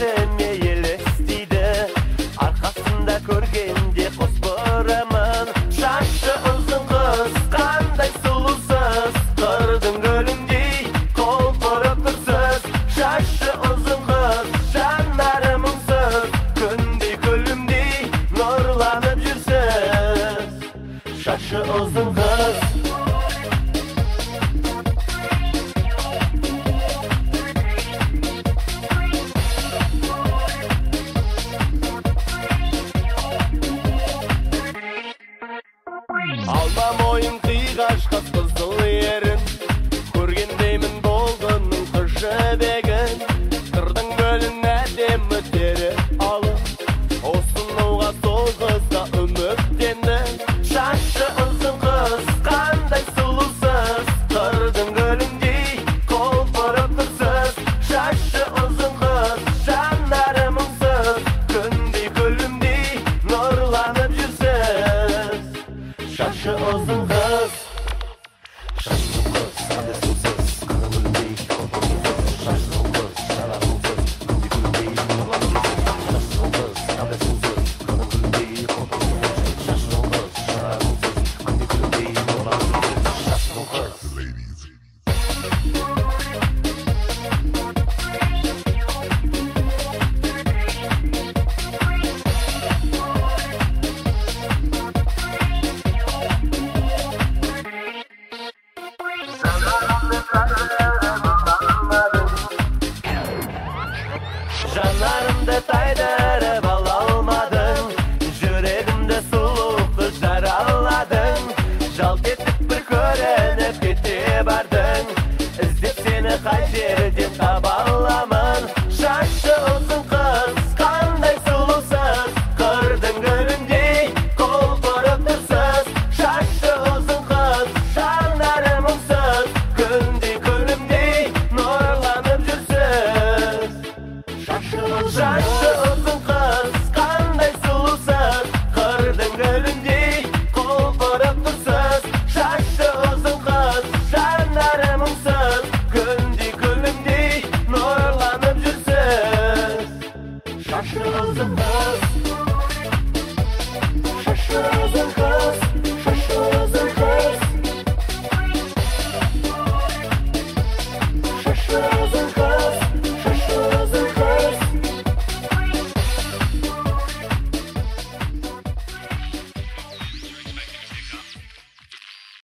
Көзіме елестейді, арқасында көргенде қос бұрымын. Шашы ұзын қыз, қандай сұлусыз, қырдың гүліндей құлпырып тұрсыз. Шашы ұзын қыз, жанары мұңсыз, күндей күлімдей нұрланып жүрсіз. Шашы ұзын қыз. Алма мойын қиғаш қыз, қызыл ерін, көргендеймін болғының қыз жібегін. Қырдың гүлін әдемі тері алып, ұсынуға сол қызға үміттендім. Шашы ұзын қыз, қандай сұлусыз, қырдың гүліндей құлпырып тұрсыз. Шашы ұзын қыз, жанары мұңсыз, күндей күлімдей нұрланып жүрсіз. Шашы ұзын қыз. Шашы ұзын қыз, қандай сұлусыз, қырдың гүліндей құлпырып тұрсыз. Шашы ұзын қыз, жанары мұңсыз, күндей күлімдей нұрланып жүрсіз. Шашы ұзын қыз, қандай сұлусыз, қырдың гүліндей құлпырып тұрсыз. Шашы ұзын қыз, жанары мұңсыз, күндей күлімдей нұрланып жүрсіз. Шашы ұзын қыз. Жанарымды тайдырып ала алмадың, жүрегімді сұлу қыз жараладың. Жалт етіп бір көрініп кете бардың, іздеп сені қай жерден таба аламын? Шашы ұзын қыз, қандай сұлусыз, қырдың гүліндей құлпырып тұрсыз. Шашы ұзын қыз, жанары мұңсыз, күндей күлімдей нұрланып жүрсіз. Шашы ұзын қыз, қандай сұлусыз, қырдың гүліндей құлпырып тұрсыз. Шашы ұзын қыз, жанары мұңсыз, күндей күлімдей нұрланып жүрсіз. Шашы ұзын қыз. Шашы ұзын қыз.